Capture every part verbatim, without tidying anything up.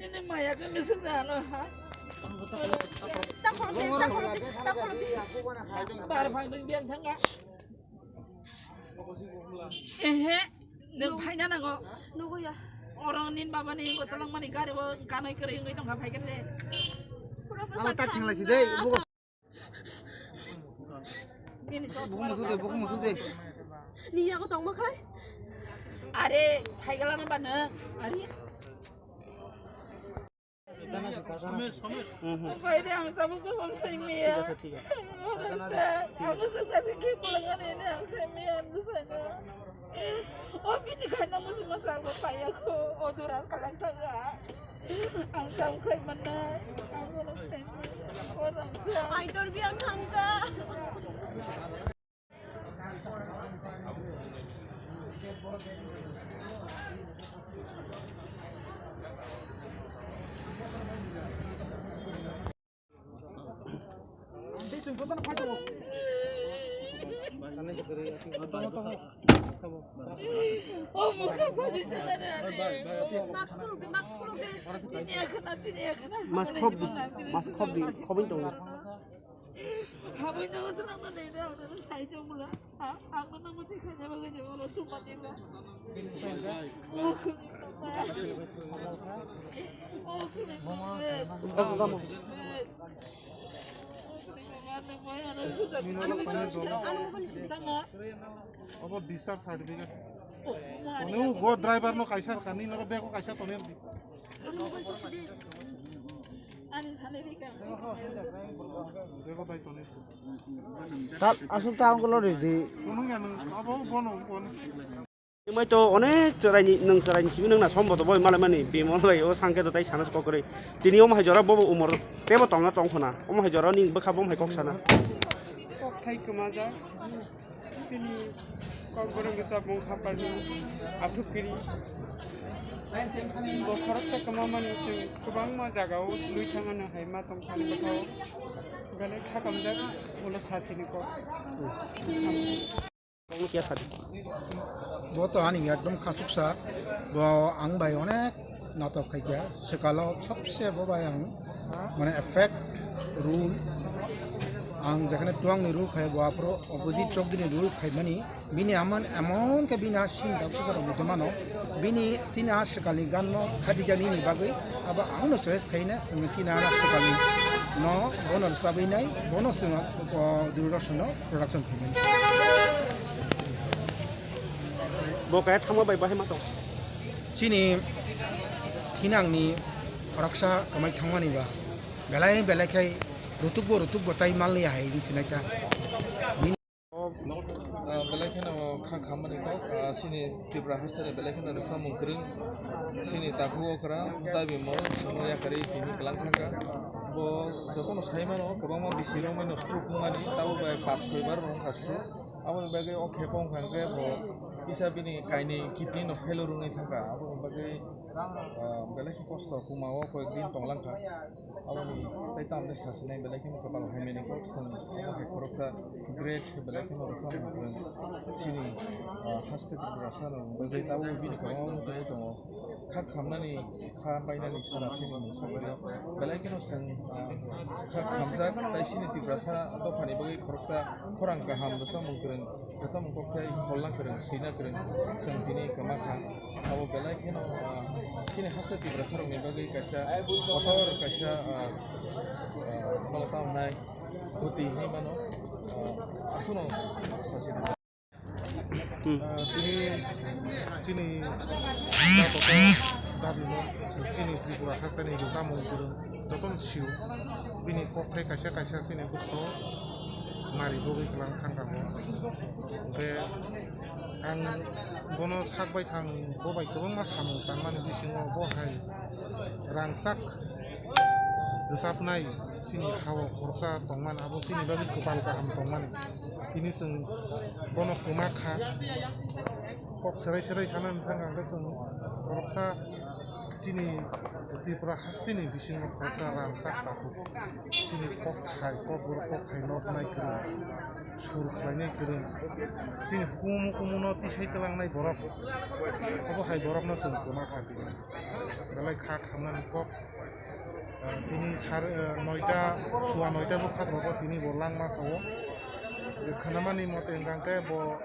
Ini maya kami sedano ha. Bar phang ding biar thangka. Ehe, nung phaina nango. Nugo ya. Orang nin baba ni botolang mani gari bo kanai kere yung itong ha phai kere. Pura pura. Abo tak thang lai si dei, buko. Buko musu de, buko musu de. Ni yago tong ma khai? Are, phaigala na ba nung. Are. Phaide ang tabuk kosong sai miya. Ang sa tadi ki pulangan ini ang sai miya, ang sa na. O bini khaina musu masa ko paya ko, o duran kalang thaga. Ang sam khai mana, ang kono sai miya. Orang sa. Ai, tor biang thangka. Mask khobdi, mask khobdi, khobwi tongdi. Obo discharge certificate. Tone u go driver no kaisa kani noro bego kaisa tone di. Bego dai tone. Tal asuk ta angkolo ridi. Kono ya nung abo bono bono. Mai to onek chwraini, nwng chwraini simi nwng na somboto boi malai mani bimol bai o sangke to tai sana kok kwrwi. Tini omo hai jora bobo umor tebo tongna tong khona. Omo hai jora ni bwkha bo hai kok sana. Kok thai kwmajak. Chini kokborok ni chapmung hapharni athuk kiri. Bo khoroksa kwma mani chwng kwbangma jagao swlwi thangano hai ma tong thani bwkhao. Belai kha kamjak ulo sasini kok. Bo to ani ekdom khasuksa, bo ang bai onek natok khaikha, swkalo sobse bo bai ang mane effect rule, ang jekhane tuangni rule khai, bo aphuru opposite chokdini rule khaimani, bini aman emon khe bini a scene dok sujaro mujumano, bini chini a swkalni ganno khadijani ni bagwi abo ang no choice khaina, chwngno chini a swkalni no bono rwchabwi nai, bono chwng, o, Doorshono production khaimani. Bo kaya thangma bai bahai ma tong? Chini thinangni khoroksa kwmai thangmani ba belai belai khai rutukbo rutukbo tai manliya hai wng sinai ta. Ah, belai kheno kha khammani kok, ah, chini Tripura hasteni belai kheno rwchapmung kwrwng, chini takhuk okra dabi mo chwngno yakarwi tini kwlang thangkha. Bo jotono sai mano, kwbangma bisi romwi no stroke wngmani, tabuk bai pach soi bar wngkha stroke. Aboni bagwi o khepa wngkha hwnkhe bo kisa bini kainwi kidney no failure wngwi thangkha. Aboni bagwi, ah, belai khe kosto, kuma o koyek din tonglang kha. Aboni tei tamni sasinai belai kheno kwtal hai mani kok, chwng omo hai khoroksa great belai kheno rwchapmung kwrwng chini, ah, haste Tripura sano wngwi tabuk bini kwbangma wngwi tongo. Kha khamnani, kha painani sara chini mungsa belai kheno chwng, ah, kha khamjak, tai chini Tiprasa dophani bagwi khoroksa khorang kaham rwchapmung kwrwng, rwchapmung kokthai holna kwrwng, swina kwrwng chwng tini kwma kha. Abo belai kheno, ah, chini haste Tiprasarokni bagwi kaisa kotor kaisa, ah, ah, nogo tamo hwnai khuti hinwi mano, ah, aswkno sasi. Hmm. Ah, tini chini joto khe dabi mo, chini Tripura hasteni rwchapmung kwrwng jotono sio, bini kokthai kaisa kaisa chini bwskango nai Bogwi kwlang thangkha bo. Hwnkhe ang bono sak bai thang, bo bai kwbangma samung tangmani bisingo bo hai rangchak rwchapnai chini ha-o khoroksa tongmani, abo chini bagwi kwpal kaham tongmani. Tini chwng bono kwma kha, kok serai serai sana wngkha, hwnkhe chwng khoroksa chini Tripura hasteni bisingo khoroksa rangchak takhuk. Chini kokthai, kokborok kokthai noknai kwrwng, sur khlainai kwrwng. Chini kumu kumuno tisai twlangnai borok, obo hai borokno chwng kwma kha tini. Belai kha khamnani kok. Tini sar, noita, sua noita bwkhak rogo tini bo langma sao. Je khwnamani mote hwnkha hwnkhe bo,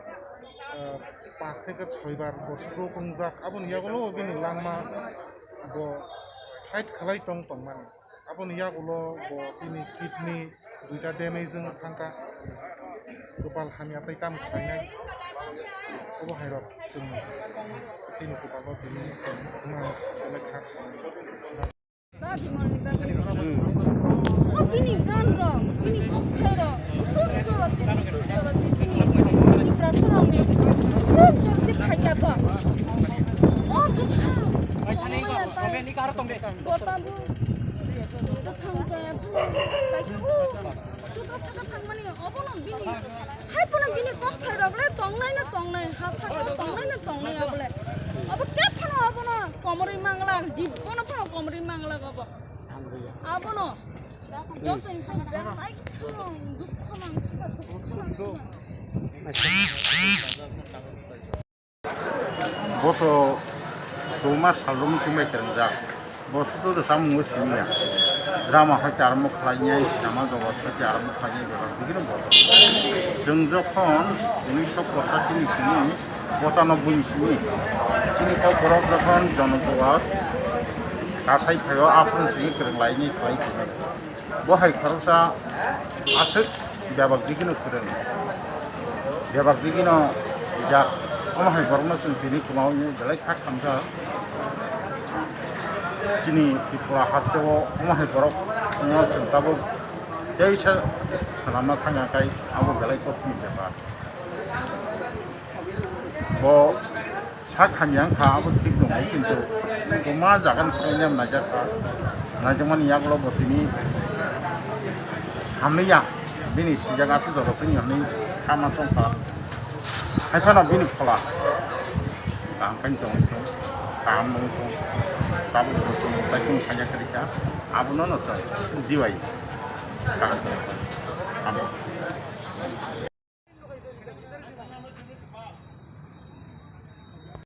pas theke soi bar bo stroke wngjak. Aboni yagulo bini langma bo fight khlai tong tongmani. Aboni yagulo bo bini kidney duita damage wng thangkha. Kwpal hamya tei tamo khlainai. Obo hairok chwng chini kwpalo tini chwng wngmani belai kha kha. O bini gan rok, bini kokthai rok, usuk joroti, usuk joroti chini Tiprasa rokni usuk joroti khaika bo. O bwthang, tongmaya tai, bo tabuk bwthang kaya, kaisa o. Tuka saka thangmani obono bini, hai phano bini kokthai rok le tongnai no tongnai, ha saka o tongnai no tongnai obo le. Obo khe phano obono komorwi manglak, jibbono phano komorwi manglak obo. Abono joto ni saka berai kheno dukho nang suka, dukho nang suka. Bo to kwbangma salrokni chwngbai kwrwngjak. Bo sudu rwchapmungo simi ya. Drama hai khe arombo khlainai, sinema jogot hai khe arombo khlainai, bebak bigino bo. Chwng jokhon unisho pochashi ni simi, pochanobboi ni simi, chini kokborok jokhon jonojuwat kasai phaio, aphuru simi kwrwng lainai khlai tongo. Bo hai khoroksa aswk bebak digino kwrwng, bebak digino swijak. Omo hai borokno chwng tini kwmaui belai kha khamjak. Chini Tripura hasteo omo hai borokno chwng tabuk teisa swnamna thangya khai abo belai kothokni bepar. Bo sak hamya wngkha, abo thik tongo, kintu kwma jaga ni phainaiyano naijak kha. Naijakmani yagulo bo tini hamliya, bini swijak aswk jorok tini hwnwi kha ma chong kha. Hai phano bini phola kaham khe tongwi thung, kaham nung thung, tabuk bo chwng tai kunu khaina kwrwi kha, abono no chwng diwai kaham tongwi thung.